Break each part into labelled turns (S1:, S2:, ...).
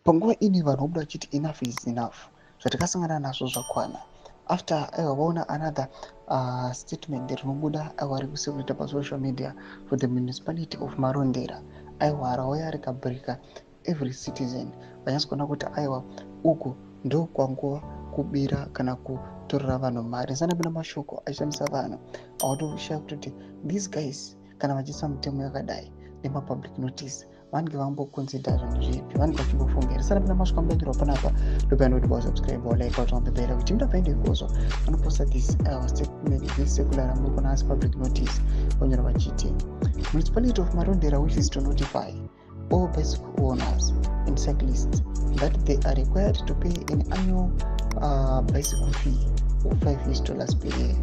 S1: Panguva ini vanhu vobuda vachiti enough is enough, zvatakasangana nazvo zvakwana. After aiwa vaona another statement rinobuda, aiwa, rikucirculata pasocial media for the municipality of Marondera, aiwa, rauya rikabreaka every citizen. Vanyatso kuona kuti aiwa, uku ndo kwanguva kubira kana kutorera vanhu mari. Ndisanapinda mashoko achishamisa vanhu, autoshaya kutoti these guys kana vachiisa mutemo yakadai nemapublic notice, vanenge vamboconsider zvinhu zvipi, vanenge vachimbofunga. Risanapinda masvika mudangirwa panapa, ndopainoti wasubscribe, walike, waturn on the bell kuti muda ikozo vanoposta this statement, this circular ramuri kuona as public notice. Vanyora vachiti, "Municipality of Marondera wishes to notify all bicycle owners and cyclists that they are required to pay an annual bicycle fee of $5 per year."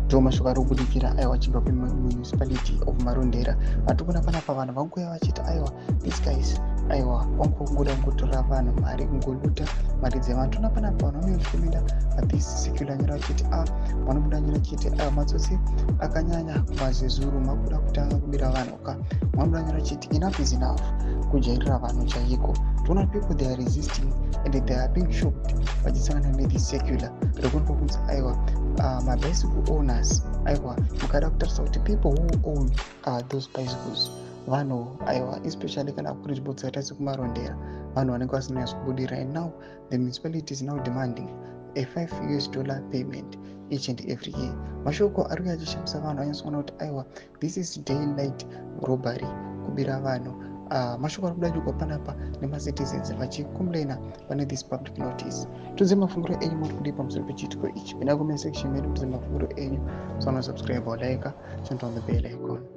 S1: Ndo mashoko ari kubudikira, aiwa, achibva kumunicipality of Marondera. Vatikuona panapa vanhu vanguya vachiti aiwa, these guys, aiwa, vangongoda kungotora vanhu mari, kungoloota mari dzevanhu. Toona panapa vanhu vanouya vachikomenda pathis circular, nyora vachiti a vanobuda nyora vachiti aiwa, matsotsi akanyanya kumazezuru, makuda kutanga kubira vanhu ka. Vanobuda nyora vachiti enough is enough, kujairira vanhu chaiko. Toona people, they are resisting and they are being shocked vachisangana nethis circular rekuonekwa kunzi aiwa, mabicycle owners, aiwa, mukada kutarisa kuti people who own those bicycles, vanhu, aiwa, especially kana kuri nzvimbo dzakaita sekuMarondera, vanhu vanenge vasina nyatso kubudira. And now the municipality is now demanding a $5 payment each and every year. Mashoko ari kuya achishamisa vanhu, vanyatsoona kuti aiwa, this is daylight robbery, kubira vanhu. Mashoko ari kuda panapa nemacitizens vachicomplaina pane this public notice. Tudze mafungiro enyu, muri kudii pamusoro pechiitiko ichi? Pinda comment section medu, tudze mafungiro enyu. So subscribe, like, turn on the bell icon.